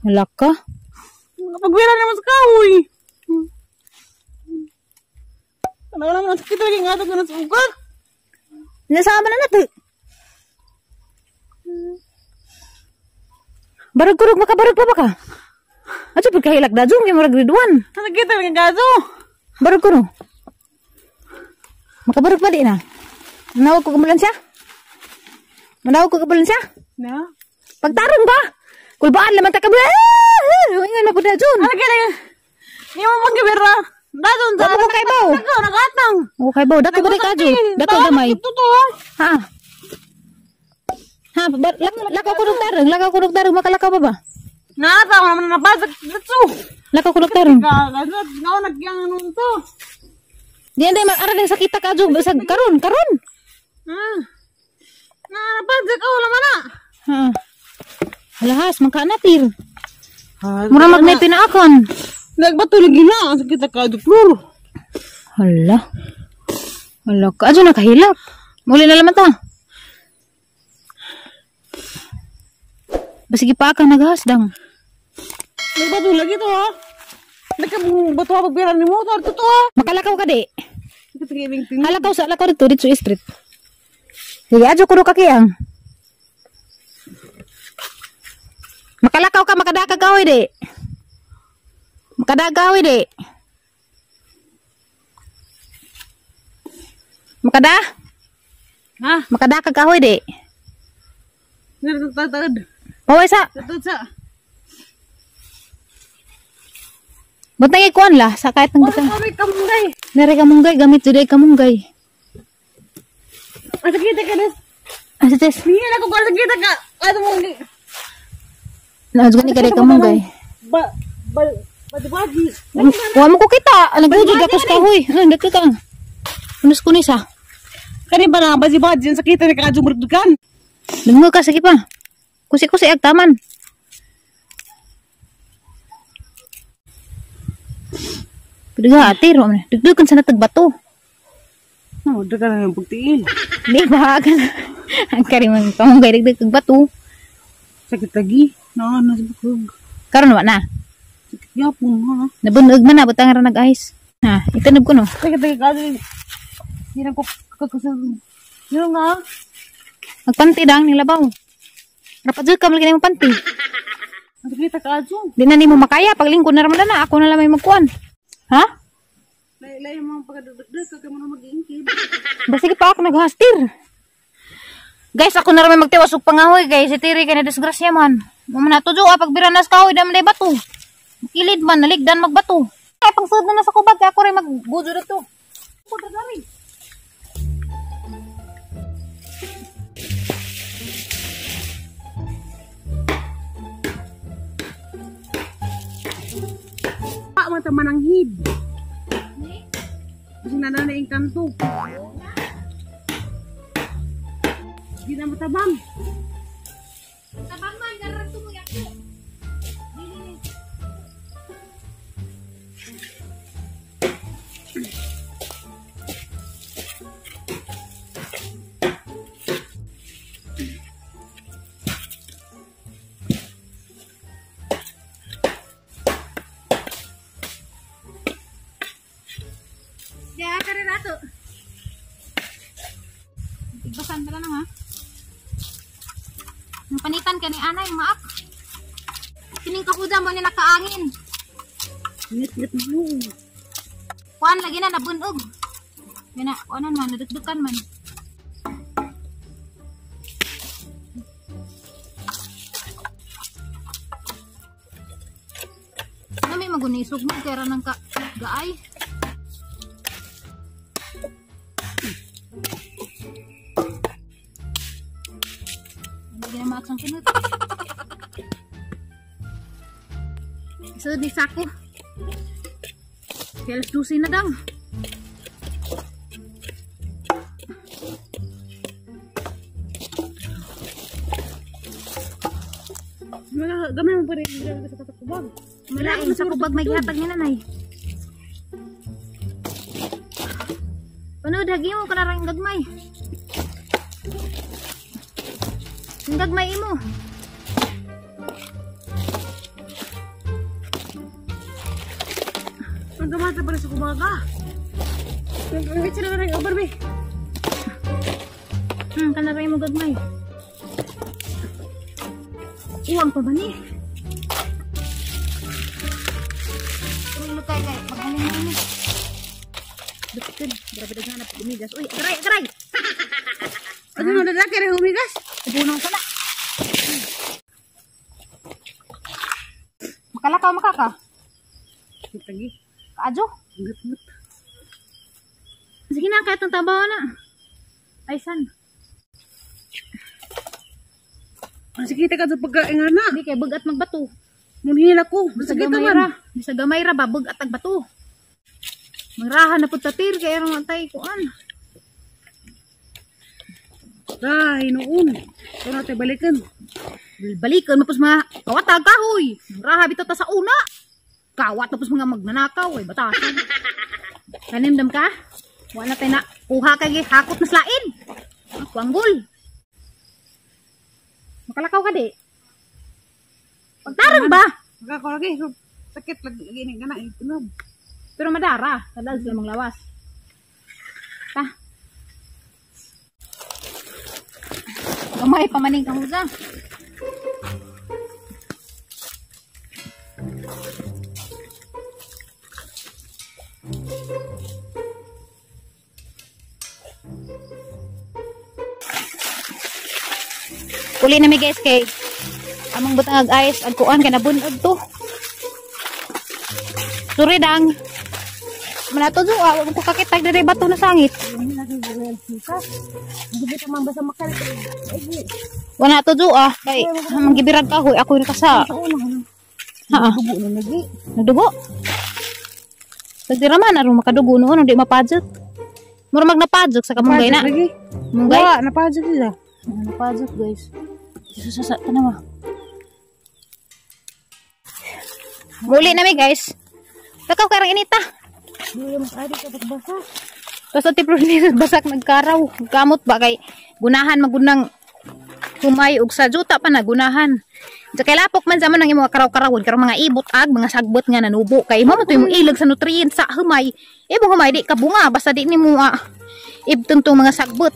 Wala ka. Pagbira naman sa kahoy. Ano naman ang sakit lagi nga ko na sa ugat. Nasama na nato. Barog kurog makabarog pa ba ka? Ato pud kahilak dajong kay murag grade 1. Ang sakit lagi nga ato. Barog kuno. Makabarog pa di na. Manawag ko ambulansya? Manawag ko ambulansya? Na. Pagtarong ba? Kulbaan laman ta ka ba? Ingon na pud na Jun. Ang sakit lagi. Ni mo manggibira. Dadon Wa ko kay baw. Nagaw nagatang. Wa kay baw dako ba ka Jun? Dako gamay. Totoo. Ha. Ha, lakaw ko tarong, lakaw ko tarong, makalakaw pa ba? Nata naman nabasag dito. Lakaw ko tarong. Nga nagyang nun to. Di anday mag-aral ng sakita ka Jun, sa karon, karon. Ah. Na nabasag ako naman na. Ha. Alahas, magkaanatir. Mura magnay pinaakon. Nagbato lagi na ang sakit ka duplor. Hala. Hala ka adyo nakahilak. Muli na laman ta. Basigi pa ka naghasdang. Nagbato lagi to ha. Nagkabato ha pagbira ni motor totoo. Makalakaw ka di. Halakaw sa lakaw dito dito street. Sige adyo kuno ka kiyang. Makalakaw ka makadaka ka oy di. Makadagaw di. Makada? Ha? Makadaka kahoy di. Nagtatad. Paway sa. Tatad sa. Ba't nangikuan la sa kahit nang bitang. Wala kamunggay. Nere kamunggay gamit jud ay kamunggay. Asa kita ka des. Asa des. Niya ko asa kita ka. Ato mong. Naadyo ni kay kamunggay. Ba ba Badi-badi. Wa mo ko kita. Nagujud ako sa kahoy. Ano dito ka? Unus ko ni sa. Kani ba na badi-badi ang sakita ni kaadyo murdukan. Dungo ka sige pa. Kusi-kusi ag taman. Pwede ate ro man. Dugdugan sa natag bato. No, daghan na pagtiin. Di ba ka? Ang kari man kamunggay dugdug kag bato. Sakit lagi. Na na sa bukog. Karon wa na. Yapon ha. Nabunog man na butang ra nag-ice. Ha, itanog ko no. Teka teka kasi. Hindi na ko kakasan. Yun nga. Magpanti dang nilabaw. Rapat jud ka malaki nimo panti. Nakita ka adyo. Di na nimo makaya paglingkod na raman na ako na lang may magkuan. Ha? Lain-lain mo pagdadagdag ka mo na mag-iingkid. Basig pa ako naghastir. Guys, ako na ramay magtiwas og pangahoy guys. Si Tiri kay na disgrasya man. Mo man na tujo pagbira nas kahoy dam day bato. Kilid man naligdan magbato. Ay pangsud na sa kubag kay ako rin maggujo dito. Ko dali. Pa man ta mananghid. Kasi na na engkanto. Di na matabang. Tabang man garan tumo yako. Ya, kare rato. Tigbasan ka na ha. Ang panitan ka ni Anay, maak. Kining kahuda mo ni nakaangin. Ngit-ngit mo. Kuan lagi na nabunog. Yan na, kuanan man, nadugdugan man. Nami magunisog mo kaya nang ka gaay. Hindi na maaksang kinut. Isod ni sako. Kaya alas 12 na daw. Gamay mo pa rin sa kubag. Malain sa kubag may gihatag ni nanay. Panood, hagi mo ka na rin gagmay. Ang gagmay imo. Gamata pa rin sa kumaga. Nag-wait sila na rin over be. Kana rin mo gagmay. Uwang pa ba ni? Ulo kay kay maghaling na ni. Dukod, grabe daghan na umigas. Uy, aray, aray. Ano na dadaki rin umigas? Ubunong sana. Makalakaw makaka. Tagi. Kaadyo. Ngut-ngut. Sige na, kahit ang tabaw na. Ay, san? Ang sige ka sa pagkaingan na. Hindi kay bagat magbato. Munhin ako. Bisa Sige gamay ra. man. Bisa gamay ra ba bagat agbato. Mangrahan na pud tatir kay aron antay kuan. Ay, noon. Ito natin balikan. Balikan mo pus mga kawatag kahoy. Mangraha bitaw ta sa una. Kawat na pus mga magnanakaw ay batasan. Kanimdam ka? Wala tay na kuha kay hakot na slain. Kuanggol. Makalakaw ka di. Pagtarong ba? Magkako lagi. Sakit lagi ini ka na. Itunog. Pero madara, kadal sila manglawas. Ta. Gamay pa maning kahusa. Uli na mi guys kay among butang ag ice ag kuan kay nabunog to. Sorry dang. Manato jo, wa ko kakitag dire bato na sangit. Wala to jo kay manggibirag kahoy ako nakasa. Ha. Dugo na lagi. Nagdugo. Sa dira man aron makadugo noon di mapadjok. Mura mag napadjok sa kamunggay na. Lagi. Munggay. Wa, napadjok sila. Napadjok guys. Sa sa tanawa. Muli na mi guys. Takaw karang inita. Di mas ari ka basa. Basta ti Prunil basak nagkaraw. Kamot ba kay gunahan magunang humay og sa juta pa na gunahan. Sa kay lapok man sa man ang imong karaw-karawon karon mga ibot ag mga sagbot nga nanubo kay mo to imong ilag sa nutrients sa humay. Imong humay di kabunga basta di nimo ibton tong mga sagbot.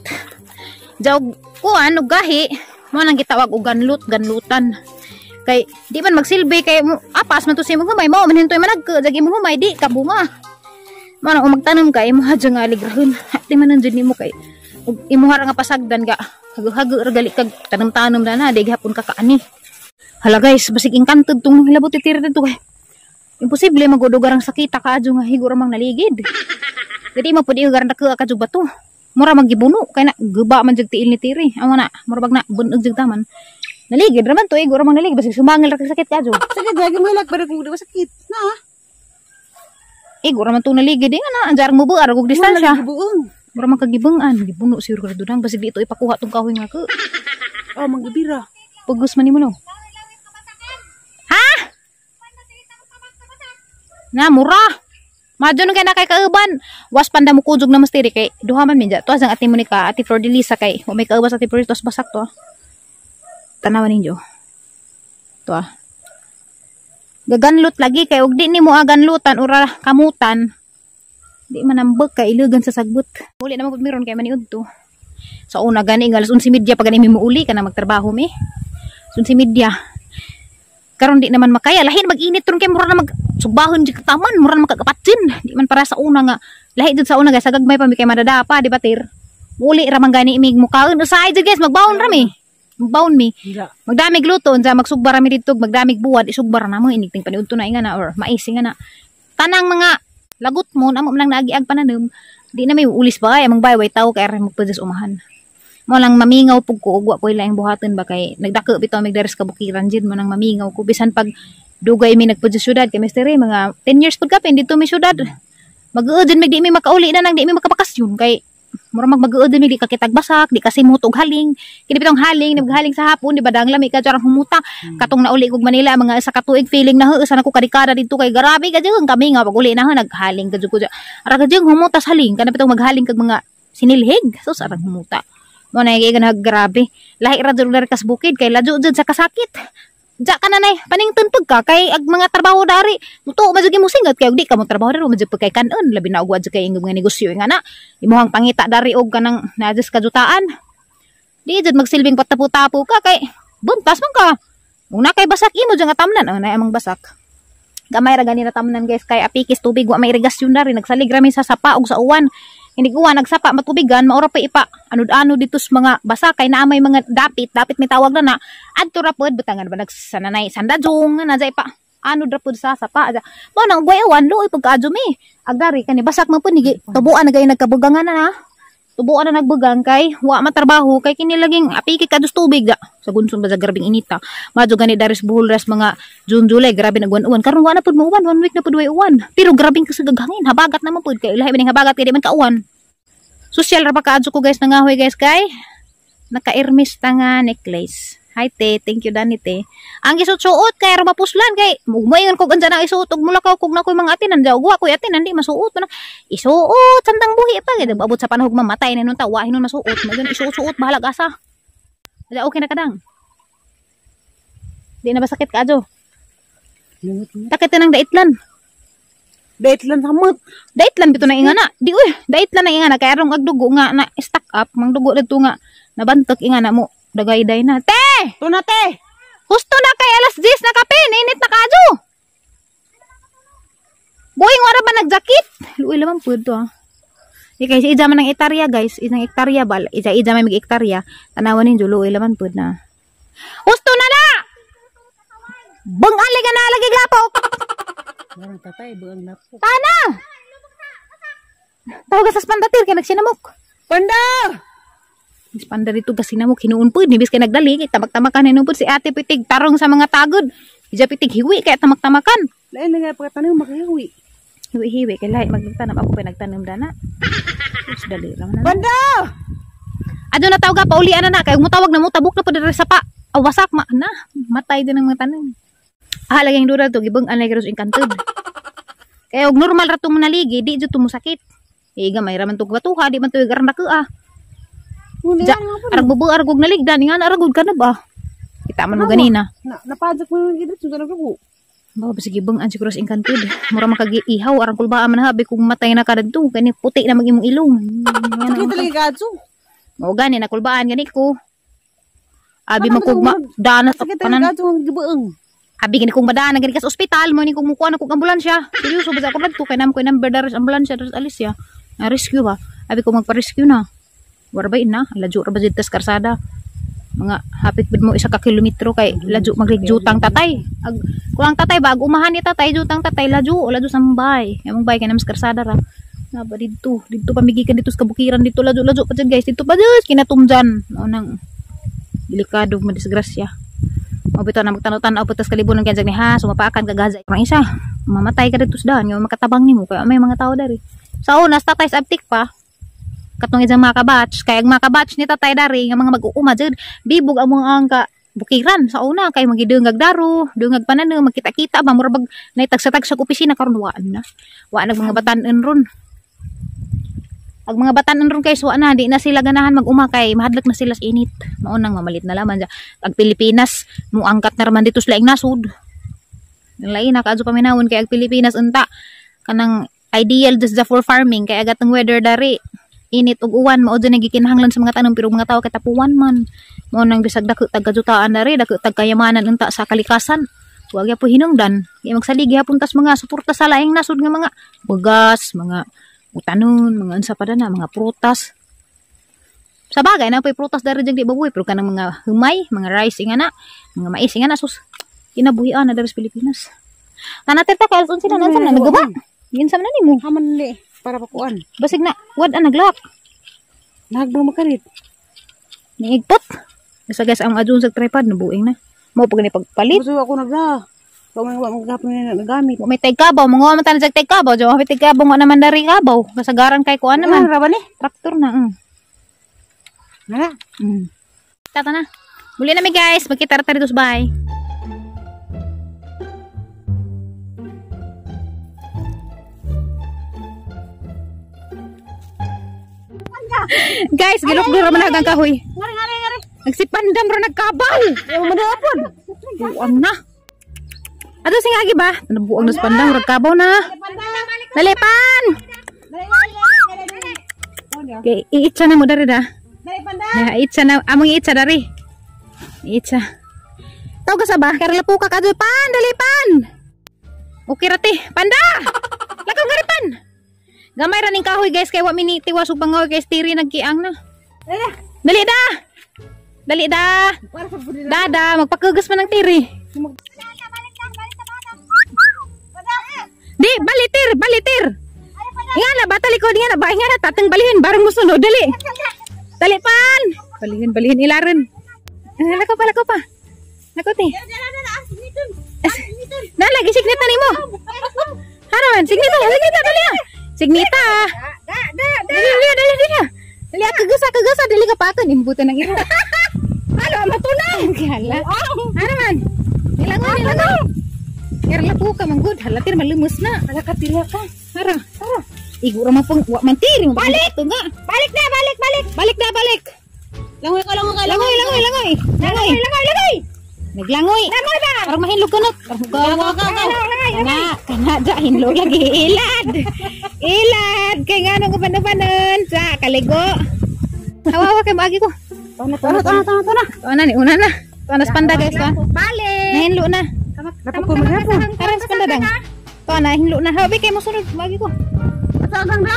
Jawg kuan og gahi mo nang gitawag og ganlut ganlutan. Kay di man magsilbi kay apas man to sa imong humay mo man hintoy managka jag imong humay di kabunga. Mano kung magtanom ka imo hadya nga aligrahon. Di man nandiyan nimo kay ug imo ra nga pasagdan ga hago-hago ra gali kag tanom-tanom na na di gihapon ka kaani. Hala guys, basig engkanted tong hilabot titira dito kay. Imposible magudugar ang sakita ka adyo nga higo ra mang naligid. Dili mo pud iugar na ka kadyo bato. Mura maggibuno kay na guba man jud tiil ni tiri. Amo na, mura bag na bunog jud taman. Naligid ra man to, igo ra mang naligid basig sumangil ra kag sakit ka adyo. Sakit lagi mo hilak pero kung di ba sakit. Na. Igo ra man tong naligid eh, nga na anjar mo buar og distansya. Buong. Mura man kagibangan, gibuno siguro ka dudang basig dito ipakuha tong kahoy nga ko. Oh, manggibira. Pugos man nimo no. Ha? Na mura. Madyo nung kay na kay kauban. Was panda mo kujog na mastiri kay duha man minja. Tuas ang ate Monica, ate Flor de Lisa kay wa may kauban sa ate Flor tuas basak to. Tanawan ninyo. To. Gaganlot lagi kay og di nimo aganlutan ora kamutan. Di man ambag kay ilugan sa sagbot. Muli naman pud meron kay maniud to. Sa una gani nga alas 11:30 pa gani mi muuli ka na magtrabaho mi. 11:30. Karon di naman makaya lahin mag-init ron kay mura na mag subahon di kataman mura na makakapatsin. Di man para sa una nga lahi jud sa una guys sagagmay pa mi kay madadapa di ba tir. Muli ra man gani imig mukaon usahay jud guys magbaon ra mi. Magbaon mi. Magdamig luto unsa magsugba ra mi didto magdamig buwad isugba ra namo inigting paniudto na inga na or mais nga na. Tanang mga lagot mo amo man lang naagiag pananom di na may ulis ba kay among bayway tawo kay ra magpajas umahan. Mo lang mamingaw pug ko og wa koy laing buhaton ba kay nagdako bitaw mig diri sa kabukiran jud mo nang mamingaw ko bisan pag dugay mi nagpadya syudad kay Mr. Ray mga 10 years pud kapin didto mi syudad. Mag-uod jud mig di mi makauli na nang di mi makabakasyon kay mura mag mag-uod jud mi di ka kitag basak di kasi muto og haling kini bitong haling naghaling sa hapon di ba dang lami ka jarang humuta. Katong nauli kog Manila mga isa ka tuig feeling na usa na ko kadikada didto kay grabe ka jud kami nga pag uli na naghaling ka jud ko ara ka jud humuta sa haling kana bitong maghaling kag mga sinilhig sus arang humuta. Mo na gigan grabe. Lahi ra jud kas bukid kay ladyo jud sa kasakit. Ja ka na nay, panington pag ka kay ag mga trabaho dari. Mutuo man jud mo singot kay og di ka mo trabaho dari, man jud pag kay kanon, labi na og wa jud kay imong mga negosyo nga na. Imuhang pangita dari og kanang naadis kajutaan. Di jud magsilbing patapo-tapo ka kay buntas man ka. Ug na kay basak imo jud nga tamnan, oh, nay among basak. Gamay ra gani na tamnan guys kay apikis tubig, wa may irigasyon dari, nagsalig ra mi sa sapa og sa uwan. Hindi uwan nagsapa matubigan maura pa ipa anod-anod dito sa mga basa kay naa may mga dapit, dapit may tawag na na adto ra pod butangan ba nagsananay sandajong na dyan pa anod ra pod sa sapa. Mo nang guwayawan luoy pagkaadyo mi agdari kani basak man pud nigi tubuan na gay nagkabugangan na tubuan na nagbugang kay wa matrabaho kay kini laging apiki kadus tubig da sa gunson ba sa grabing inita. Madyo gani daris Bohol ras mga June July grabe nagwan-uwan karon wa na pud mauwan, 1 week na pud way uwan pero grabing kasagaghangin habagat naman pud kay ilahi maning habagat kay di man kauwan. Social ra pa kaadyo ko guys nangahoy guys kay naka-Hermes ta nga necklace. Hi te, thank you Danny te. Ang gisuot-suot kay ra mapuslan kay mugmoingon kog andiyan ang isuot og mulakaw kog nakoy mga atinan daw wa koy atinan di masuot na. Isuot santang buhi pa gid abot sa panahon mamatay na nun ta wa hinon masuot. Magun isuot-suot bahalag asa. Ada okay na kadang. Di na ba sakit kaadyo? Takit nang daitlan. Daitlan samot. Daitlan bito na ingana. Di uy, daitlan na ingana kay arong agdugo nga na stack up, mangdugo didto nga nabantok ingana mo. Dagayday na. Te! To na te! Husto na kay alas 10 na kape. Ninit na kaadyo. Buing wala ba nagjakit? Luoy lamang po ito ah. Di kay si ija man ng hektarya guys. Isang hektarya ba? Ija ija may mag-hektarya. Tanawan ninyo, luoy lamang po na. Husto na na! Bang ali ka na lagi glapok! Warang tatay, buang lapok. Tana! Tawag sa spandatir kay nagsinamok. Panda! Panda dito kasi na mo kinuun po, nibis kay nagdali, kay tamak-tamakan hinuun po si ate pitig tarong sa mga tagod. Ija pitig hiwi kay tamak-tamakan. Lain na nga pagkatanong makahiwi. Hiwi-hiwi kay lahi magtanom ako pa nagtanom dana. Sus dali ra man. Panda! Adto na tawag paulian na na kay mutawag na mo tabok na pud diri sa pa. Awasak ma na matay din ang mga tanom. Ah lagi ang dura to gibang anay karos engkanted. Kay og normal ra tong naligi di jud to mosakit. Iga may ra man tug batuha di man to garan ah. Ja, arag bubu arag og naligdan nga na arag ka na ba? Kita man mo ganina. Na napadjak mo yung gidrit sa ko. Ba sige bang an siguro sa engkanted. Mura makagiihaw arang kulbaa man habi kung matay na ka dadto kani puti na mag imong ilong. Sakit talaga kadto. Mao gani na kulbaan gani ko. Abi magkugma dana sa sakit talaga kadto ang gibuang. Abi gani kong madana gani ka sa ospital mo ni kung mukuha na kog ambulansya. Seryoso ba ako dadto kay nam ko number daros ambulansya daros Alicia. Na rescue ba? Abi ko magpa-rescue na. Warbay na, ladyo ra ba jud tas karsada. Mga hapit bid mo isa ka kilometro kay ladyo magrigjutang tatay. Ag kuang tatay ba ag umahan ni tatay jutang tatay ladyo, ladyo sa bay. Among bay kay namas karsada ra. Na ba didto, didto pamigikan dito sa kabukiran dito ladyo ladyo pa jud guys, didto pa jud kinatumjan. Mao nang delikado madisgrasya. Mao bitaw na magtanaw-tanaw pa tas kalibunan kay ni ha, sumapakan ka gaza. Ang isa, mamatay ka didto sa daan, nga makatabang nimo kay may mga tao dari. Sa una sa tatay sa aptik pa. Katong isang mga kabatch, kay ang mga kabatch ni tatay dari nga mga mag-uuma jud, bibog ang mga angka bukiran sa una kay magidungag daro, dungag panano, magkita-kita ba mura bag naitagsa-tagsa opisina karon wa na. Wa nag mga batan-en ron. Ag mga batan-en ron kay wa na, di na sila ganahan mag-uma kay mahadlok na sila sa init. Mao nang mamalit na laman ja. Ag Pilipinas muangkat na raman dito sa laing nasud. Lain na kaadto paminawon kay ag Pilipinas unta kanang ideal just for farming kay agat ang weather dari init ug uwan mao jud nagikinahanglan sa mga tanom pero mga tawo kay tapuwan man. Mao nang bisag dako tag kajutaan dari dako tag kayamanan unta sa kalikasan. Wa gyapon hinungdan. Kay magsalig gyapon tas mga suporta sa laing nasud nga mga bugas, mga utanon, mga unsa pa na, mga prutas. Sa bagay na pay prutas dari jud di babuhi pero kanang mga humay, mga rice nga na, mga mais nga na sus kinabuhian na dari sa Pilipinas. Tanatir ta kay alas 11 na nansa na nagaba. Ginsa man nimo? Haman li para pakuan. Basig na wad ang naglak. Nagbo makarit. Niigpot. Basta guys ang adun sa tripod nabuing na. Mao pag ni pagpalit. Gusto ako nagda. Kung wa magapon na nagamit. May tigkabaw, manguha man tanan sa tigkabaw, jo may tigkabaw nga naman dari kabaw. Kasagaran kay kuan naman. Ra ba ni? Traktor na. Nara. Tata na. Muli na mi guys, magkita ra ta dito sa bahay. Guys, gilok dura man hanggang kahoy. Ngari ngari ngari. Nagsipandam ra nagkabaw. Ayaw mo na apon. Buang na. Ato sing agi ba? Nabuang na sa pandang rag kabaw na. Dali pan. Okay, iitsa na mo dari da. Dali panda. Ya, itsa na among iitsa dari. Iitsa. Tawag ka sa ba? Karla po ka kadto pan, dali pan. Okay ra ti. Panda. Lakaw gari pan. Gamay ra ning kahoy guys kay wa mini tiwas ug pangahoy kay stiri nagkiang na. Dali da. Dali da. Para sa pudi. Dada, magpakugas man ang tiri. Di, balitir, balitir. Nga na, bata likod nga na, ba nga na, tatang balihin, barang musunod, dali. Dali pan. Balihin, balihin, ilaran. Eh, lako pa, lako pa. Lako ti. Na, lagi signita nimo. Ano man, signita, signita, dali ah. Signita. Dali, dali, dali, dali. Dali, ah, kagusa, kagusa, dali ka pa ako. Nimbutan ng ira. Ano, matunay. Hala. Ano man? Nilangoy, nilangoy. Kerla po ka, manggod. Hala, tir, malumos na. Ala ka tira ka. Tara, tara. Igo ra man pong, wa man tiri. Balik! Ito nga. Balik na, balik, balik. Balik na, balik. Langoy ka, langoy ka. Langoy, langoy, langoy. Langoy, langoy, langoy. Naglangoy. Langoy ba? Parang mahinlog ka na. Parang gawa. Kana, kana, dya, hinlog lagi. Ilad. Ilad. Kay nga nung uban-ubanon. Sa, kaligo. Hawa-hawa kay maagi ko. Tuna, tuna, tuna, tuna, tuna. Tuwa na ni, una na. Tuwa na sa panda guys. Tuwa. Balik. Nahinlo na. Napag ko maghapon. Tara sa panda dang. Tuwa na, hinlo na. Habi kay mosunod. Maagi ko. Matagang na.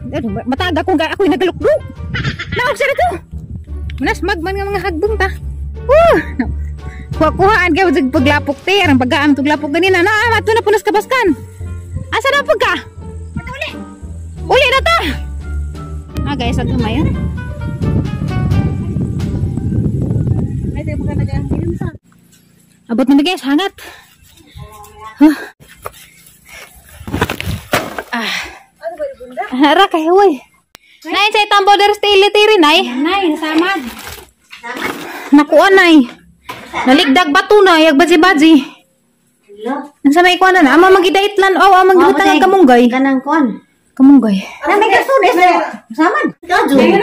Ano, mataga kung ako'y nagalukdo. Naog sa ko. Manas magman nga mga hagbong ta. Woo! Kuha-kuhaan kayo sa paglapok te. Arang pagkaam tuglapok ganina. Na, mato na punas kabaskan. Asa na pagka? Uli. Uli na ta. Ah guys, ag gamay ah. Ay, tayo maganda dyan. Abot na guys, hangat. Huh. Ah. Ano ba yung bunda? Ara kay hoy. Nay, sa tambo der stili tiri nay. Nay, samad. Nakuha nay. Naligdag bato na, yag baji-baji. Ang sa may kuha na na, ama magidaitlan, oh, ama gibutang ang kamunggay. Kanang kuan. Kamunggay. Na may kasunes. Samad. Kajo. Hindi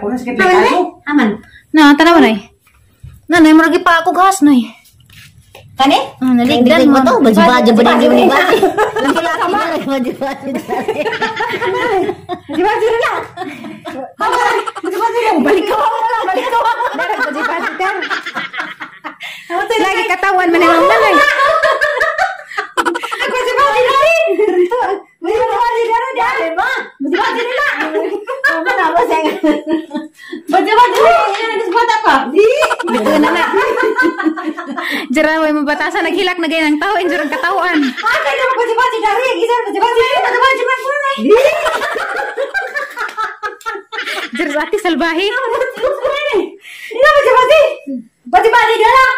ko na sige Aman. Aman. Na, tanawa nay. Na, nay, murag pa ako gas nay. Kani? Ah, naligdan mo mo. to. Baji-baji ba din yung baji? Baji-baji. Baji-baji na lang. Baji-baji na. Balik ka. Balik ka. Darag baji-baji dar. Lagi katawan man ang manay. Baji-baji na rin. Baji-baji na rin. Baji-baji na lang. Aman apa saya? Baji-baji na. Yan ang isbata pa. Di. Ito na na. Jara way mabatasan naghilak na ganyan ang tao injur ang katawan. Ah, kaya na baji-baji na rin. Isa baji-baji. Baji-baji man po na. Di. Jara sa ati salbahe. Di na baji-baji. Baji-baji na lang.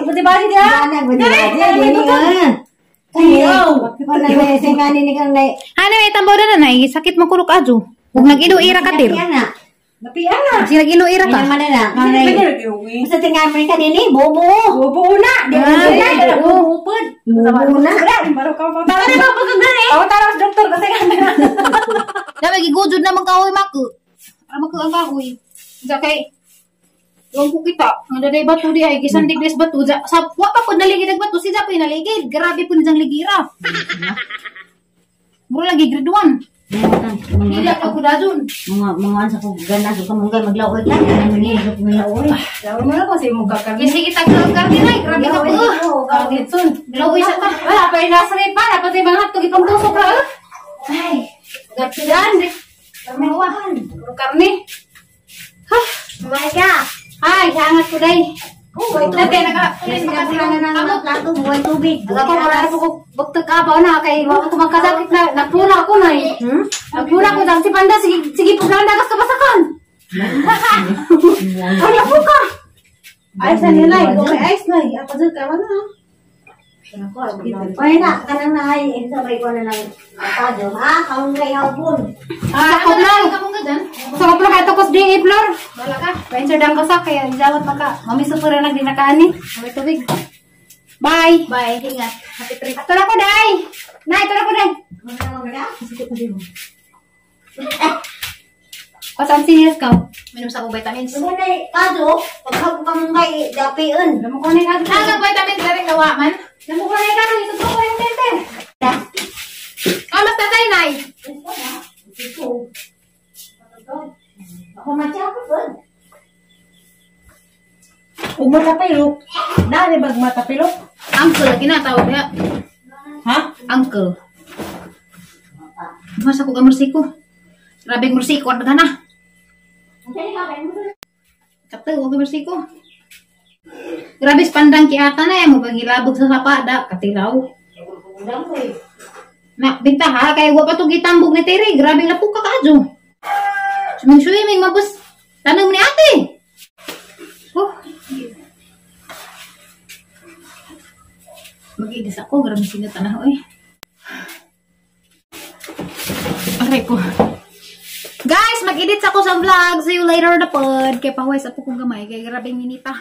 Baji-baji na. Kanang baji-baji dini ah. Kayo. Wala na sa ngani ni kang nay. Ano may tambaw na nay, sakit mo kulok adyo. Ug nag-ilo-ira ka tir. Napian na. Napian na. Sige nag-ilo-ira ka. Ano man na. Kang nay. Basta tingan mo ni kanini bobo. Buo na. Di na. buo. Buo Bobo na. Tara na pagkagari. Ako tara sa doktor kasi nga na. Dami gigudod naman kahoy maku. Para maku ang kahoy. Sa kay Yung ko kita, nga daday bato di ay gisandig des bato. Sa wa pa po naligid ang bato, si Japoy naligid. Grabe po niyang ligira. Mura lagi grade 1. Hila ka kudadun. Mga sa kong gana sa kamunggay maglaoy ka. Ano ni sa kumalaoy. Lawa mo na kasi mo kakarni. Kasi kita ka karni nay, grabe ka po. Karnitsun. Laoy sa ta. Wala pa yung nasa pa. Dapat yung mga hotdog itong tusok ra. Ay, gatidan. Karne wa. Puro karne. Ha? Kumain ka. Ay, hangat ko day. Dati naka Kasi na ng plato, buhay tubig. Ako wala po ko bugtag abaw na kay wa ko magkasakit na nagpuna ako na eh. Nagpuna ko dang si Panda sige sige puglan dagas kabasakan. Ang lapo ka. Ice na nila, okay ice na. Ako dyan ka na. Ay na, kanang naay, sabay ko na ng padyo. Ha, kaunggay hapon. Ah, ako lang. Kamunggay dan. Sa kaplo kay tukos di iplor. Wala ka. Venture dang kasak kaya ijawat maka. Mami super na dinakaani. May tubig. Bye. Bye, ingat. Happy trip. Ato na ko day. Nay, ato na ko day. Pasaan sinilas ka? Minom sa akong vitamins. Mo na kado, paghago ka mong kay dapion. Damo ko na kado. Nagag vitamins na rin nawa man. Damo ko na kado. Ito ko yung tete. Ah, mas tatay, nay. Ako matsapot ba? Ug matapilok. Nani bag matapilok? Uncle, kinatawag niya. Ha? Uncle. Mas ako ka mursiko. Grabe ang mursiko, ano na? Kapte, huwag ka mursiko. Grabe, pandang kiata na eh. Mo bang sa sapa, da, katilaw. Na, binta ha, kay wa pa to gitambog ni Terry. Grabe lapok ka kaadyo. Swimming, swimming, mabus. Tanong ni ate. Oh. Mag-ilis ako, grabe singa tanaw eh. Aray ko. Guys, mag-edit ako sa vlog. See you later na pod. Kay pahuway sa pukong gamay. Kay grabe minita.